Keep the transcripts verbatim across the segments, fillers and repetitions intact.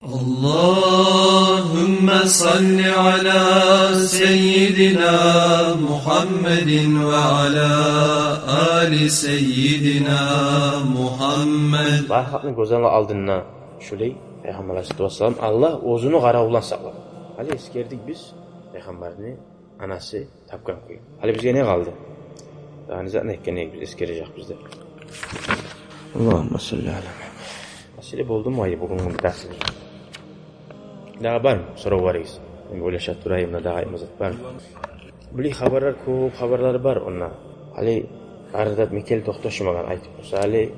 اللهم صل على سيدنا محمد وعلى آل سيدنا محمد. Бар халкъны гёз алдында шулай Пайхаммар алайгьиссалату вассалам Аллагь оьзюню къаравулдан сакълады. Гьали эсгердик биз Пайхаммарны анасы тапгъан кюй. Гьали бизге не къалды? Дагъы не затны этген эдик биз, эсгережекбиз де. Аллагьумма салли аля Мухаммад. Маселе болдуму гьай бугюнгю дарсыбыз? Дагъы бармы соравларыгъыз? Мен ойлаша турайым да, дагъы айтма зат бармы? Булай хабарлар, кёп хабарлар бар онда. Гьали арада мекел токъташмагъан айтып турса гьали.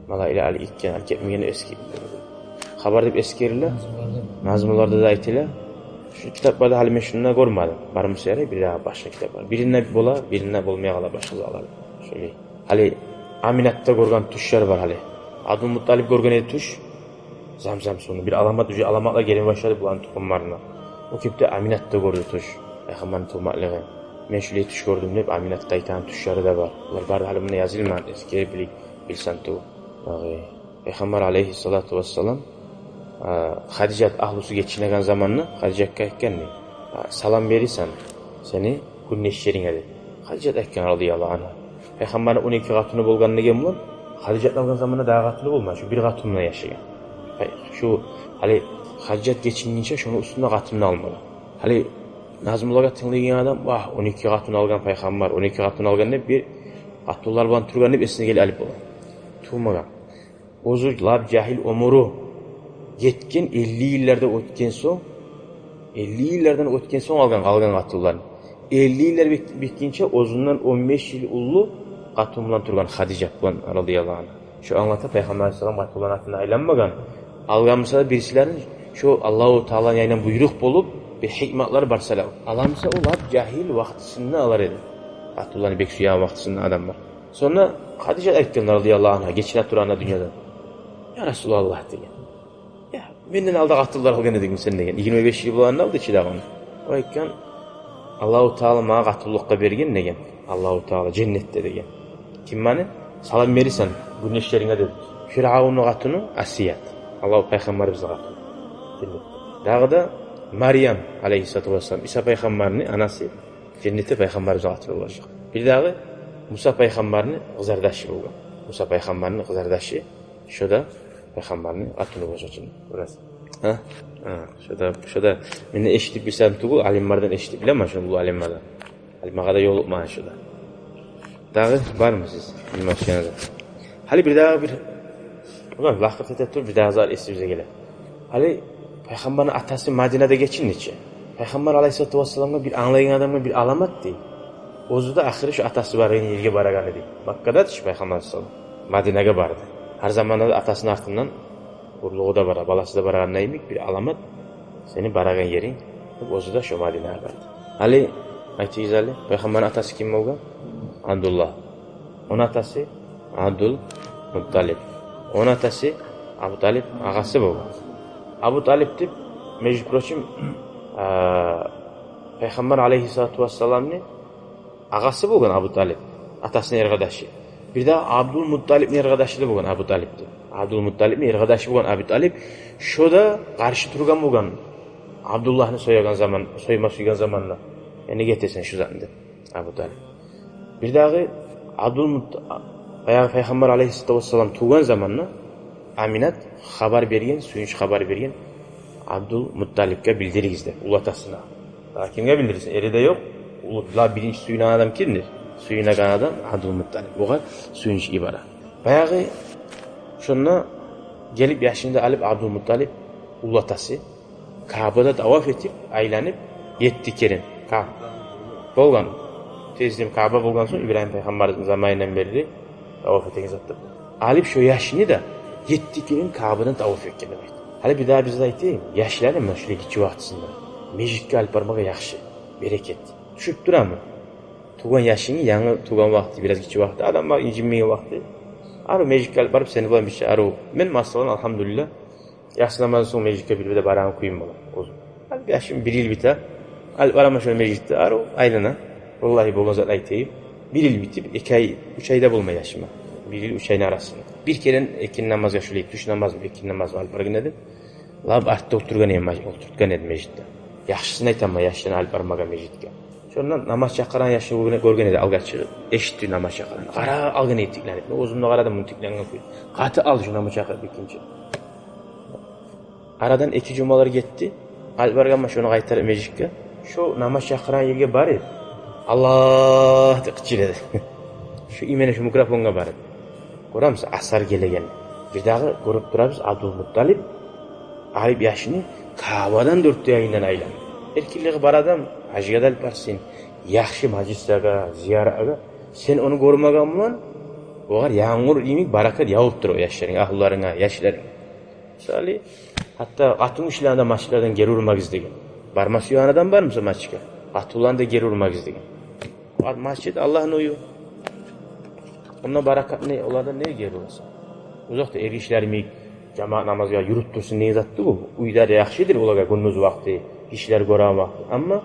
Малаикалар гелген, гелмеген эсги. Хабар деп эсгериле. Назмуларда да айтыла. Шу китапларда гьали мен шунда гёрмедим. Бармы сери, бир дагъы башгъа китаплар. Биринде бола, биринде болмай къала башгъа затлар. Шолай. Гьали Аминатда гёрген тюшлер бар гьали. Абдулмутталип гёрген эди тюш. Замзам сувну бир аламат, уже аламатлар гелме башлады буланы тукъумларына. О кепде Аминатда гёрдю тюш. Пайхаммарны тувмакълыгъы. Мен шулай тюш гёрдюм деп Аминатда айтагъан тюшлери де бар. Булар бары гьали мунда язылмагъан, эсгерип билсем тюгюл. Дагъы Пайхаммар алайгьиссалату вассалам, а, Хадижат агьлюсю гечинеген заманда Хадижатгъа айтгъан дей: «А, салам берирсен сени гюнлешлеринге», — деп. Хадижат айтгъан, радияллагьу ангьа. Пайхаммарны он эки къатыны болгъан деген булан, Хадижатны алгъан заманда дагъы къатыны болмагъан, шу бир къатынына яшагъан. Пай-, шу гьали Хадижат гечингинче шону уьстюнде къатынны алмагъан. Гьали назмулагъа тынглайгъан адам: «Вагь, он эки къатын алгъан Пайхаммар, он эки къатын алгъан», — деп, бир къатынлар булан тургъан деп эсине гелип алып бола. Тувмагъан. Оьзю лап жагьил, оьмюрю гетген, элли йыллар да оьтген сонг, элли йыллардан оьтген сонг алгъан къалгъан къатынларын. Элли йыллар бит-, битгинче оьзюнден он беш йыл уллу къатын булан тургъан, Хадижат булан, радияллагьу ангьа. Шо англата, Пайхаммар алайгьиссалам къатынланы артындан айланмагъан. Алгъан буса да бирисилерин, шо Аллагьу Тааланы янындан буйрукъ болуп, бир гьикматлар бар сала. Алгъан буса, о лап жагьил вакътисинде алар эди. Къатынланы бек сюеген вакътисинде адамлар. Сонг Хадижат айтгъан, радияллагьу ангьа, гечине турагъанда дюньядан: «Я Расулаллагь, — деген, — я, менден алда къатынлар алгъан эдингми сен?» — деген. Йигирма беш йыл болгъанда алды чы дагъы ону. О айтгъан: «Аллагьу Таала магъа къатынлыкъгъа берген, — деген, — Аллагьу Таала женнетде, — деген. — Ким мени? Салам берирсен гюнлешлеринге», — деди. Фиръавунну къатыны Асият. Аллагь, Пайхаммарыбызны къатыны. Женнетде. Дагъы да Марьям алайгьиссалату вассалам, Иса пайхаммарны анасы, женнетде Пайхаммарыбызны къатыны болажакъ. Бир дагъы Муса пайхаммарны къызардашы болгъан. Муса пайхаммарны къызардашы, шо да Пайхаммарны къатыны болажакъ чы. Гёресиз. Гьа? Гьа, шо да, шо да мен эшитип билсем тюгюл, алимлерден эшитип билемен, шо уллу алимлерден. Гьали магъа да ёлукъмагъан шо да. Дагъы бармы сиз билме сюегенигиз? Гьали бир дагъы бир, улан, лакъыр эте туруп, бир дагъы зат эсибизге геле. Гьали Пайхаммарны атасы Мадинада гечинди чи. Пайхаммар алайгьиссалату вассаламгъа бир англайгъан адамгъа бир аламат дей. Оьзю де ахыры шо атасы баргъан ерге барагъаны дей. Маккада тюш Пайхаммар алайгьиссалам, Мадинагъа барды. Гьар заманда да атасыны артындан урлугъу да бара, баласы да барагъанда йимик бир аламат сени барагъан еринг деп, оьзю де шо Мадинагъа барды. Гьали айтыгъыз гьали, Пайхаммарны атасы ким болгъан? Абдуллагь. Ону атасы Абдул Мутталип. Ону атасы Абу Талип агъасы болгъан. Абу Талип деп, между прочим, а, Пайхаммар алайгьиссалату вассаламны агъасы болгъан Абу Талип, атасыны эркъардашы. Бир дагъы Абдул Мутталипни эркъардашы да болгъан Абу Талип деп. Абдул Мутталипни эркъардашы болгъан Абу Талип. Шо да къаршы тургъан болгъан Абдуллагьны соягъан заман, сойма сюйген заманда. «Я, неге этесен шу затны?» — деп Абу Талип. Бир дагъы Абдул Мут-, баягъы Пайхаммар алайгьиссалату вассалам тувгъан заманда Аминат хабар берген, сююнч хабар берген: «Абдул Мутталипге билдиригиз», — деп, уллатасына. Дагъы кимге билдирсин? Эри де ёкъ. Уллу, ла, биринчи сююнеген адам кимдир? Сююнеген адам Абдул Мутталип. Огъар сююнч йибере. Баягъы шонда гелип, яшын да алып, Абдул Мутталип, уллатасы, Каабада таваф этип, айланып, етти керен. Ка-, болгъан. Тезлем Кааба болгъан сонг, Ибрагьим пайхаммарны заманындан берли таваф этеген зат да. Алып шо яшны да етти керен Каабадан таваф этген деп айта. Гьали бир дагъы бизге айтайым, яшланы муна шулай гиччи вакътисинде межитге алып бармагъа яхшы, берекет. Тюшюп турамы? Тувгъан яшынгны, янгы тувгъан вакъти, бираз гиччи вакъти, адам бар инжинмеген вакъти, арив межитге алып барып, сени булан бирче арив. Мен, масала, алгьамдулиллагь, яссы намаздан сонг межитге бир-бирде барагъан кююм бола оьзюм. Гьали яшым бир йыл бите, алып бараман шону межитде, арив айлана. Валлагь, болгъан затны айтайым. Бир йыл битип, эки ай, уьч ай да болмай яшыма. Бир йыл уьч айны арасында. Бир керен экинни намазгъа шулай, тюш намазмы, экинни намазмы алып баргъан эдим. Лап артда олтургъан эди, маж-, олтуртгъан эди межитде. Яхшысын айтаман, яшланы алып бармагъа межитге. Шондан намаз чакъырагъан яшны гёрген, гёрген эди, алгъа чыгъып, эшитди намаз чакъырагъанны. Къара, алгъа не тикленип. Мен оьзюм де къарадым муну тикленип къоюп. Къатты алды шо намаз чакъырып экинчи. Арадан эки жумалар гетди. Алып баргъанман шону къайтарып межитге. Шо намаз чакъырагъан ерге барып, «Аллагь!» деп къычырды. Шо именно шо микрофонгъа барып. Гёремисиз, асар гелеген. Бирдагъы гёрюп турабыз, Абдулмутталип алып яшны Каабадан дёрт де янындан айланды. Эркинлиги бар адам гьажгъа да алып барсын, яхшы мажлислагъа, зияратгъа. Сен ону гёрмеген булан огъар янгур йимик баракат явуп тура о яшларынга, агьлюлеринге, яшларынга. Мисали, гьатта къатынгишилени де межитлерден гери урмагъыз деген. Барма сюеген адам бармы мисал межитге? Къатынланы да гери урмагъыз деген. О межит Аллагьны уью. Онда баракат не, олардан не гери урасан? Узакъда эргишилер йимик жамаат намазгъа юрюп турсун деген затды бу. Уьйлер яхшыдыр, олагъа гюндюз вакъти, гишилер гёреген вакъти. Амма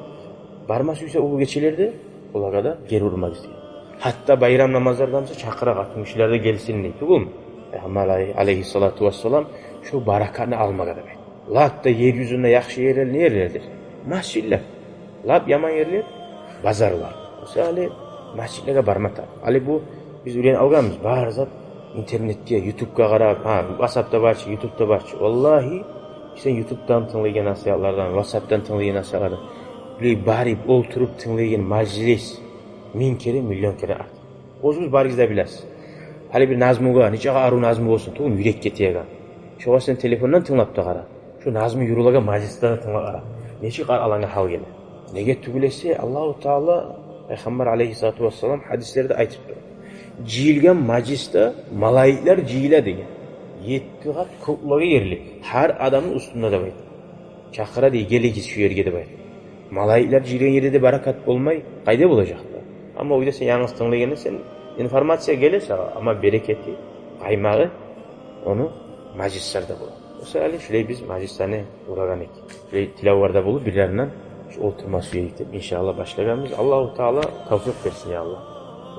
барма сюйсе уллу гечелерде, олагъа да гери урмагъыз деген. Гьатта байрам намазларда буса чакъыра къатынгишилер де гелсин дей. Тюгюлмю? Пайхаммар алей-, алейгьиссалату вассалам шо баракатны алмагъа деп айтды. Лап да ер юзюнде яхшы ерлер не ерлердир? Межитлер. Лап яман ерлер базарлар. Мисали, межитлеге барма тарыкъ. Гьали бу биз уьйренип алгъанбыз, бары зат интернетге, ютубгъа къарап, гьа, ватсапда бар чы, ютубда бар чы. Валлагьи, сен ютубдан тынглайгъан насигьатлардан, ватсапдан тынглайгъан насигьатлардан, булай барып, олтуруп тынглайгъан мажлис минг керен, миллион керен артыкъ. Оьзюгюз барыгъыз да билесиз. Гьали бир назмугъа, нечакъы арив назму болсун, тюгюлмю, юрек гетеген. Шогъар сен телефондан тынглап да къара. Шо назму юрюлеген мажлислени тынглап къара. Нечик къаралгъан гьал геле. Неге тюгюл эсе, Аллагьу Таала, Пайхаммар алейгьиссалату вассалам гьадислерде айтып тура. Жыйылгъан мажлисде малайиклер жыйыла деген. Етти къат кёклеге ерли. Гьар адамны уьстюнде деп айта. Чакъыра дей, гелигиз шу ерге деп айта. Малайиклер жыйылгъан ерде де баракат болмай, къайда болажакъ да? Амма уьйде сен янгыз тынглайгъанда сен информация геле сагъа, амма берекети, къаймагъы ону мажлислерде бола. Мисали, шулай биз мажлислени къурагъан эдик. Шулай тилавлар да болуп, бирлеринден шу олтурма сюе эдик деп, иншааллагь, башлагъанбыз. Аллагьу Таала тавфикъ берсин, я Аллагь.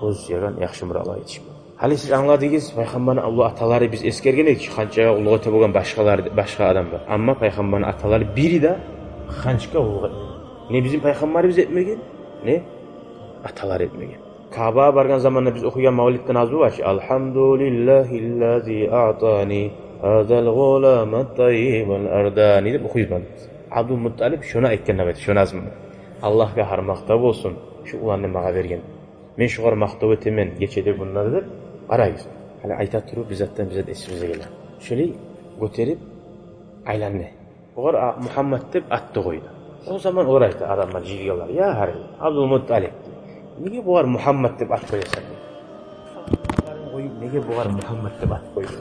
Оьзю сюеген яхшы муратлагъа етишме. Гьали сиз англадыгъыз, Пайхаммарны уллу аталары биз эсгерген эдик, къанчагъа къуллукъ эте болгъан башгъалар, башгъа адамлар. Амма Пайхаммарны аталары бири де къанчагъа къуллукъ этмеген. Не бизин Пайхаммарыбыз этмеген, не аталары этмеген. Каабагъа баргъан заманда биз охуйгъан мавлидде назму бар чы: «Алгьамдулиллагьиллази аътани гьазал гъулама таййибал ардани», — деп охуйбуз биз. Абдулмутталип шону айтгъан деп айта, шо назмуну. Аллагьгъа гьар макътав болсун, шу уланны магъа берген. Мен шогъар макътав этемен гече де, гюн де деп. Къарагъыз. Гьали айта туруп, бир затдан бир зат эсибизге геле. Шолай гётерип айланды. Огъар, а, Мугьаммат деп ат да къойду. О заман олар айта, адамлар, жыйылгъанлар: «Я гьари, Абдулмутталип, неге бугъар Мугьаммат деп ат къоясан?» — деп. Къоюп, неге бугъар Мугьаммат деп ат къойду?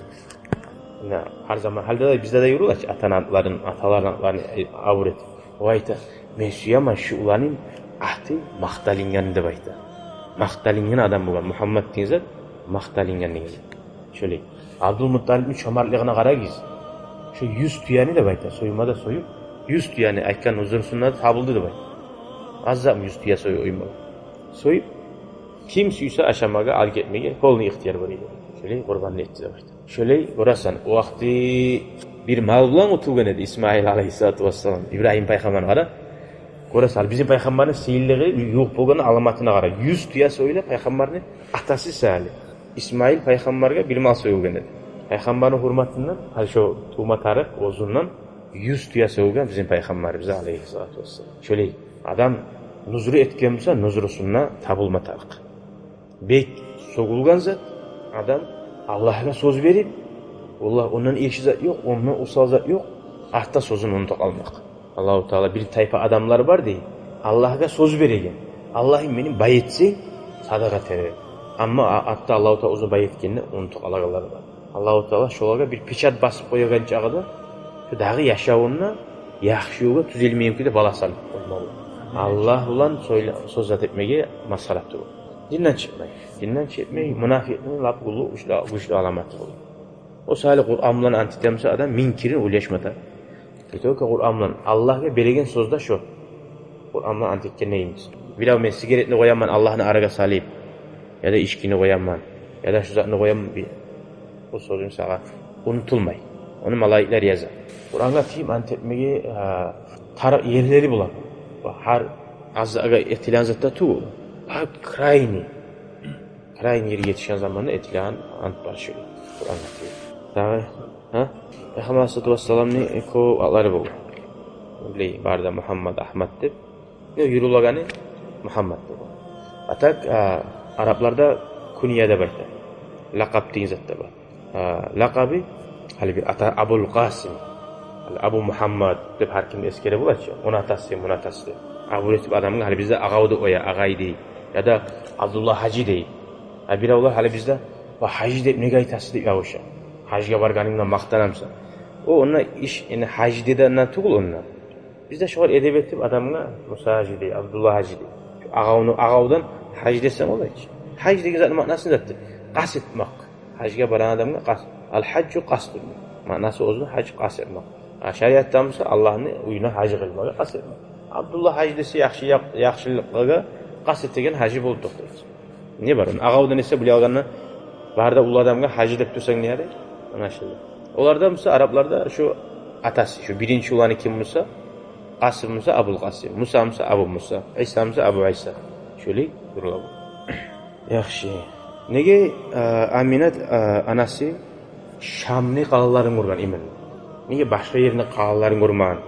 Муна, гьар заман, гьалда да, бизде де юрюле чи атаны атларын, аталарын атларын, э, авур этип. О айта: «Мен сюемен шу уланны аты макъталынгъан», — деп айта. Макъталынгъан адам болгъан, Мугьаммат деген зат макъталынгъан деген зат. Шолай. Абдулмутталипни чомартлыгъына къарагъыз. Шо юз тюени деп айта, сойма да союп, юз тюени, айтгъан узрусунда да табылды деп айта. Аз затмы юз тюе союп, ойма. Союп, ким сюйсе ашамагъа, алып гетмеге полный ихтияр бар эди. Шолай къурбанны этди деп айта. Шолай, гёресен, о вакъти бир мал булан къутулгъан эди Исмаил алейгьиссалату вассалам. Ибрагьим пайхаммарны къара. Гёресен, бизин пайхаммарны сыйлылыгъы ювукъ болгъанны аламатына къара. Юз тюе союла пайхаммарны атасы саялы. Исмаил пайхаммаргъа бир мал союлгъан эди. Пайхаммарны гьюрметинден, гьали шо тувма тарыкъ оьзюнден юз тюе союлгъан бизин пайхаммарыбызгъа алейгьиссалату вассалам. Шолай, адам нузру этген буса, нузрусунда табылма тарыкъ. Бек сёгюлген зат, адам Аллагьгъа сёз берип, валлагь, ондан эрши зат ёкъ, ондан осал зат ёкъ, артда сёзюн унутуп къалмакъ. Аллагьу Таала, бир тайпа адамлар бар дей, Аллагьгъа сёз береген: «Аллагьым, мени бай этсенг, садагъа этермен». Амма а-, артда Аллагьу Таала оьзю бай этгенни унутуп къалагъанлар бар. Аллагьу Таала шолагъа бир печать басып къоягъан чагъы да, шу дагъы яшавунда яхшы ёлгъа тюзелмейген кюйде балагь салып къоймалы. Аллагь булан сёйле-, сёз зат этмеге масхара тюгюл. Динден чыкъмай. Динден чыкъмай, мунафикъни лап уллу, гючлю, гючлю аламаты болду. О саялы Къуран булан ант этемисе адам, минг керен ойлашма тарыкъ. Не только Къуран булан, Аллагьгъа береген сёз де шо. Къуран булан ант этгенде йимик. Бирев: «Мен сигаретни къояман Аллагьны арагъа салып, яда ичкини къояман, яда шу затны къояман», — би-, о сёзюнг сагъа унутулмай. Ону малайиклер яза. Къурангъа тийип ант этмеге, а, тарыкъ ерлери бола. Гьар аз затгъа этилеген зат да тюгюл. Гьар крайний, крайний ерге етишген заманда этилеген ант бар шулай. Къурангъа тийип. Дагъы, гьа? Пайхаммар алайгьиссалату вассаламны кёп атлары болгъан. Билей, бары да Мугьаммад, Агьмад деп. Ёкъ, юрюлегени Мугьаммад деп. А так, а, арапларда кунья деп айта. Лакъап деген зат да бар. А, лакъабы, гьали бир ата Абул Къасим, гьали Абу Мугьаммад деп гьар кимни эсгере бола чы. Ону атасы, муну атасы деп. Абу этип адамгъа, гьали бизде агъав деп къоя, агъай дей. Яда Абдулла гьажи дей. А биревлер гьали бизде: «Ва, гьажи деп неге айтасыз?» — деп ябуша. Гьажгъа баргъанынгдан макътанамысан? О, онда иш, яни, гьажи дегенде тюгюл онда. Бизде шолар эдеп этип адамгъа Муса гьажи дей, Абдулла гьажи дей. Шу агъавну, агъавдан гьажи десенг бола чы. Гьаж деген затны маънасы не затдыр? Къаст этмек. Гьажгъа барагъан адамгъа къаст. Ал-гьажжу къастун. Маънасы оьзю гьаж, къаст этмек. А шариатда буса Аллагьны уьюне гьаж къылмагъа къаст этмек. Абдулла гьажи десе, яхшы, ях-, яхшылыкъгъа къаст этеген гьажи болуп токътай. Не бар онда? Агъавдан эсе, булай алгъанда, бары да уллу адамгъа гьажи деп турсанг не ярай? Англашылды. Оларда буса, арапларда шу атасы, шу биринчи уланы ким буса, Къасим буса, Абул Къасим, Муса буса, Абу Муса, Иса буса, Абу Иса. Шолай юрюле бу. Яхшы. Неге, а, Аминат, а, анасы Шамны къалаларын гёрген именно. Неге башгъа ерни къалаларын гёрмеген?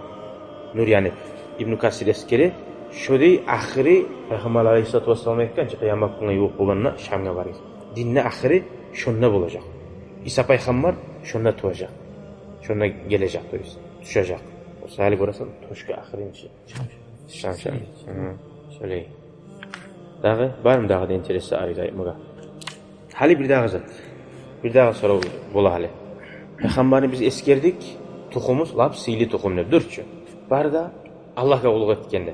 Нур, яни, Ибну Касир эсгере, шо дей, ахыры Пайхаммар алайгьиссалату вассалам айтгъан чы, къыямат гюнге ювукъ болгъанда Шамгъа барыгъыз. Динни ахыры шонда болажакъ. Иса пайхаммар шонда туважакъ. Шонда гележек, то есть, тюшежек. О саялы гёресен, тюшге ахырынчы. Шам, Шам. Гьы, шолай. Дагъы бармы дагъы да интересли арив айтмагъа? Гьали бир дагъы зат. Бир дагъы сорав бола гьали. Пайхаммарны биз эсгердик, тухуму лап сыйлы тухум деп, дюр чю. Бары да Аллагьгъа къуллукъ этгенде.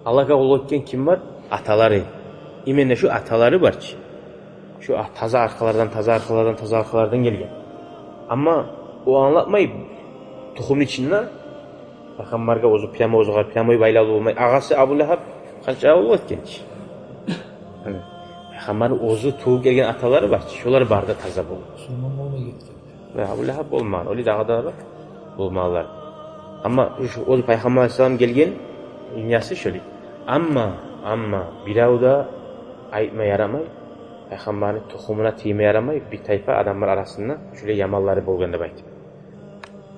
Аллагьгъа къуллукъ этген ким бар? Аталары. Именно шу аталары бар чы. Шу а-, таза аркъалардан, таза аркъалардан, таза аркъалардан гелген. Амма о англатмай, тухумну ичинде Пайхаммаргъа оьзю прямо, оьзюне прямой байлавлу болмай. Агъасы Абу Лагьаб къанча къуллукъ этген чи. Гьана. Пайхаммарны оьзю тувуп гелген аталары бар чы, шолар бары да таза болгъан. Мусулман болмай гетген. Ва Абу Лагьаб болмагъан, олай дагъы да бар болмагъанлар. Амма шу оьзю Пайхаммар алайгьиссалам гелген дюньясы шолай. Амма, амма бирев де айтма ярамай, Пайхаммарны тухумуна тийме ярамай, бир тайпа адамлар арасында шолай яманлары болгъан деп айтып.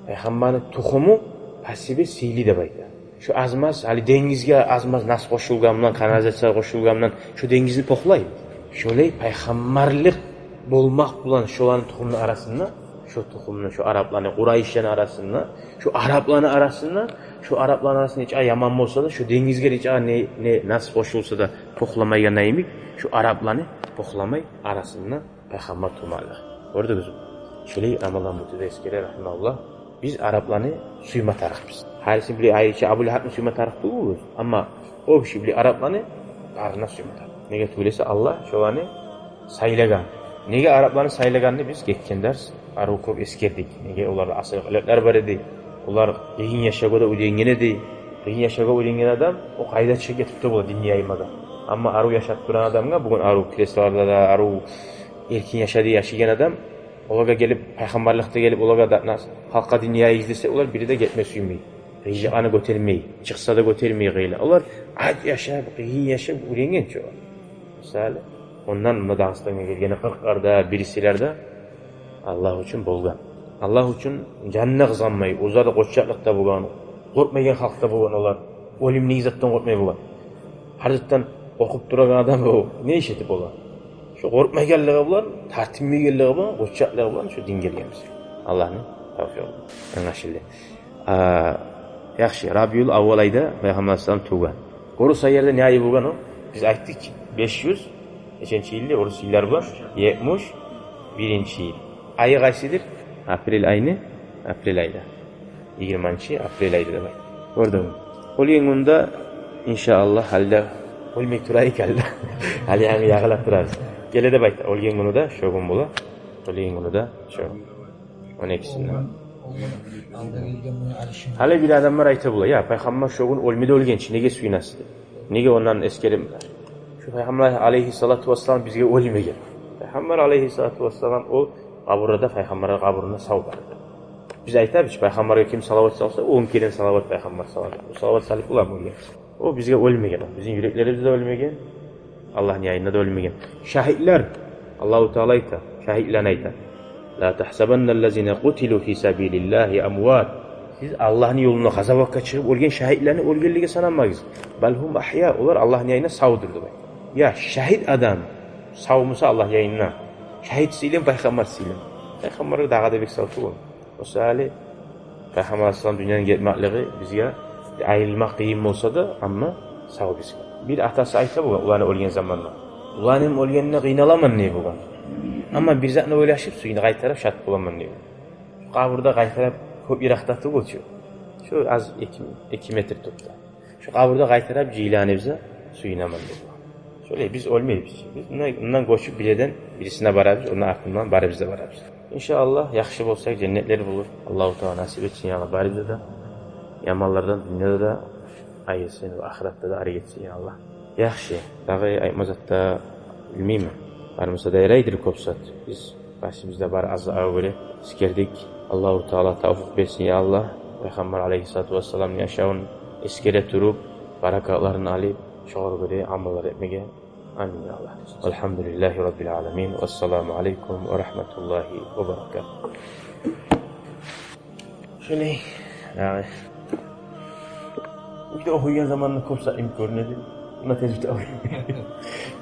Пайхаммарны тухуму по себе сыйлы деп айта. Шу аз-маз, гьали денгизге аз-маз нас къошулгъан булан, канализация къошулгъан булан, шу денгизни покълай. Шолай пайхаммарлыкъ болмакъ булан шоланы тухумну арасында, шу тухумну, шу арапланы, къурайышланы арасында, шу арапланы арасында, шу арапланы арасында нечакъы яман болса да, шу денгизге нечакъы не, не нас къошулса да, покъламайгъан йимик, шу арапланы покъламай арасында Пайхаммар тувмагъа. Гёрдюгюзмю? Шолай Рамазан Буту да эсгере, рагьимагьуллагь, биз арапланы сюйме тарыкъбыз. Гьарисин биле айрыча Абу Лагьабны сюйме тарыкъ тюгюлбюз. Амма общий биле арапланы барына сюйме тарыкъ. Неге тюгюл эсе, Аллагь шоланы сайлагъан. Неге арапланы сайлагъанны биз гетген дарс арив кёп эсгердик. Неге, оларда асыл къылыкълар бар эди. Олар къыйын яшавгъа да уьйренген эди. Къыйын яшавгъа уьйренген адам, о къайда чыгъып гетип де бола динни яймагъа. Амма арив яшап турагъан адамгъа, бугюн арив креслоларда да, арив эркин яшавда яшайгъан адам, олагъа гелип, пайхаммарлыкъда гелип, олагъа да, нас, халкъгъа динни яйыгъыз десе, олар бири де гетме сюймей. Къыйынлыкъланы гётермей, чыкъса да гётермей къыйынлыкъ. Олар аз яшап, къыйын яшап уьйренген чи олар. Мисалы, ондан мунда Дагъыстангъа гелгени къыркъларда, бирисилерде Аллагь учун болгъан. Аллагь учун жанына къызгъанмай, оьзлер де къоччакълыкъда болгъан, къоркъмайгъан халкъда болгъан олар. Оьлюмден, затдан къоркъмай болгъан. Гьар затдан къоркъуп турагъан адам о не иш этип бола? Шо къоркъмайгъанлыгъы булан, тартынмайгъанлыгъы булан, къоччакълыгъы булан шо дин гелген бизге. Аллагьны тавфикъы булан. Англашылды. А, яхшы, Рабиул аввал айда Пайхаммар алайгьиссалам тувгъан. Орус айларда не ай болгъан о? Биз айтдыкъ, беш юз, неченчи йылда, орус йыллар булан, етмиш биринчи йыл. Айы къайсыдыр? Апрель айны, апрель айда. Йигирманчы апрель айда деп айта. Гёрдюнгмю? Оьлген гюнде, иншааллагь, гьали де оьлмей турайыкъ гьали де. Гьали янгы ягъылып турабыз. Геле деп айта. Оьлген гюню де шо гюн бола. Оьлген гюню де шо. Он экисинде. Гьали бир адамлар айта бола: «Я, Пайхаммар шо гюн оьлмеди, оьлген чи, неге сююнесиз?» — деп. Неге ондан эсгерим? Шу Пайхаммар алайгьиссалату вассалам бизге оьлмеген. Пайхаммар алайгьиссалату вассалам о къабурда, Пайхаммар къабурунда сав барды. Биз айтабыз, пайхаммаргъа ким салават салса, он керен салават пайхаммар салады. О салават салып боламы оьлген? О бизге оьлмеген, о бизин юреклерибизде оьлмеген, Аллагьны янында да оьлмеген. Шагьитлер, Аллагьу Таала айта, шагьитлени айта: «Ла тагьсабанналлазина къутилу фи сабилиллагьи амват». Сиз Аллагьны ёлунда къазаватгъа чыгъып оьлген шагьитлени оьлгенлеге санамагъыз. «Бал гьум агья», олар Аллагьны янында савдур деп айта. Я шагьит адам сав буса Аллагьны янында, шагьит сыйлымы, пайхаммар сыйлымы? Пайхаммаргъа дагъы да бек сав тюгюл. О саялы Пайхаммар алайгьиссалам дюньядан гетмеклиги бизге айрылмакъ къыйын болса да, амма сав бизге. Бир атасы айта болгъан уланы оьлген заманда: «Уланым оьлгенине къыйналаман», — дей болгъан. «Амма бир затны ойлашып, сююнюп, къайтарып шат боламан», — дей болгъан. Къабурда къайтарып, кёп йыракъда тюгюл чю. Шу аз эки, эки метр тюпде. Шу къабурда къайтарып жыйылгъаныбызгъа сююнемен деп. Шолай биз оьлмейбиз. Биз мундан, мундан гёчюп бирден бирисине барабыз, ондан артындан барыбыз да барабыз. Иншааллагь, яхшы болсакъ, женнетлер болур. Аллагьу Таала насип этсин, я Аллагь, барыбызгъа да. Яманлардан дюньяда да айырсын, ва ахыратда да арек этсин, я Аллагь. Яхшы, дагъы айтма зат да билмеймен. Бармаса да ярайдыр кёп зат. Биз башыбызда бар азлыгъа гёре эсгердик. Аллагьу Таала тавфикъ берсин, я Аллагь. Пайхаммар алайгьиссалату вассаламны яшавун эсгере туруп, баракатларын алып, шогъар гёре амаллар этмеге. Амин, я Аллагь. Валгьамдулиллагьи раббил аламин. Вассаламу алайкум ва рагьматуллагьи ва баракатугь. Шолай, дагъы. Уьйде охуйгъан заманда кёп сагьим гёрюнеди. Муна тез битип къалды.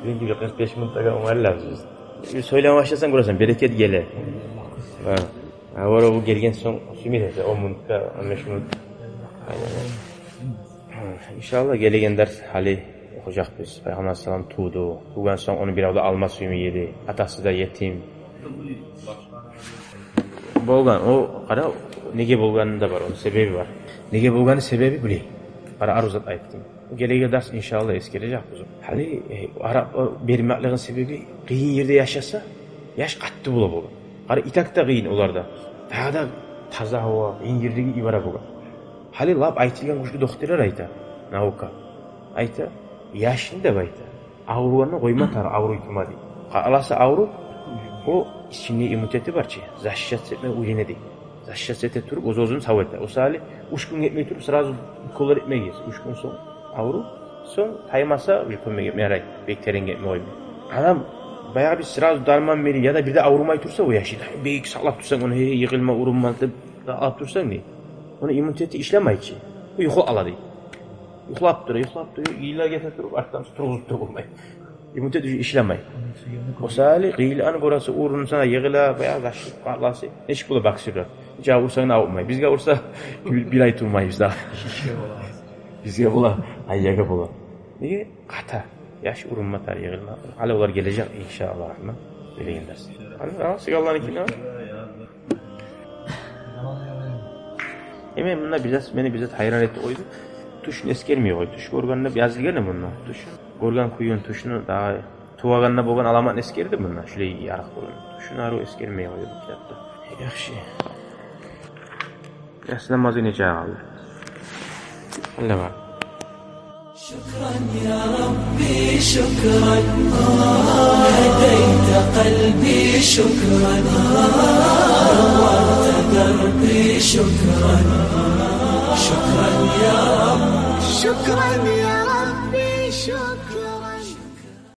Бизин кибик къыркъ беш минутгъа онгайлабыз биз. Бир сёйлеме башласанг, гёресен, берекет геле. Гьа. Гьа, бары бу гелген сонг сюймей эсе, он минутгъа, он беш минут. Айлана. Иншааллагь, гелеген дарс гьали охужакъбыз. Пайхаммар алайгьиссалам тувду. Тувгъан сонг ону бирев де алма сюймей эди. Атасы да етим. Болгъан, о, къара, неге болгъаны да бар, ону себеби бар. Неге болгъаны себеби биле. Къара, арив зат айтдым. Гелеген дарс, иншааллагь, эсгережекбиз. Гьали, э, арап, э, бермеклигин себеби къыйын ерде яшаса, яш къатты бола болгъан. Къара, итак да къыйын оларда. Дагъы да таза гьава, къыйын ердеги ибара болгъан. Гьали лап айтылгъан гючлю докторлар айта, наука. Айта, яшны деп айта, авругъанны къойма тарыкъ, авруй тума дей. Къаласа авруп, о ичинде иммунитети бар чы, защищаться этме уьйрене дей. Защищаться эте туруп, оьз-оьзюн сав эте. О саялы уьч гюн гетмей туруп, сразу уколлар этмегиз. Уьч гюн сонг авруп, сонг таймаса, уже кёмек этме ярай. Бек терен гетме къоймай. Адам, баягъы биз сразу дарман берип, яда бир де аврумай турса, о яшны бек сакълап турсанг, ону, гьей, йыгъылма, урунма деп сакълап турсанг, дей, ону иммунитети ишлемей чи. О юхлап къала, дей. Юхлап тура, юхлап тура, йыллар гете туруп, артдан тургъузуп туруп болмай. Иммунитет уже ишлемей. О саялы къыйынлыкъны гёресе, урунса, йыгъыла, баягъы зашлы къаласы. Нечик бола боксёрлар? Нече урсанг да авуртмай. Бизге урса, бир, бир ай турмайбыз да. Бизге бола, айягъа бола. Неге? Къата. Яш урунма тарыкъ, йыгъылма. Гьали олар гележек, иншааллагь рагьман. Гелеген дарс. Гьали, а, сигалланы кин, а? Эме, мунда бир зат, мени бир зат гьайран этип къойду. Тюшню эсгермей къой. Тюш гёргенде язылгъан мунда. Тюш гёрген кююн, тюшню дагъы тувагъанда болгъан аламатны эсгерди мунда. Шулай ярыкъ болгъан. Тюшню арив эсгермей къойду бу китапда. Яхшы. Яссы намазы нече къалды? Алла бар. شكرا يا ربي، شكرا. هديت قلبي، شكرا. نورت دربي، شكرا. شكرا يا رب. شكرا يا ربي، شكرا.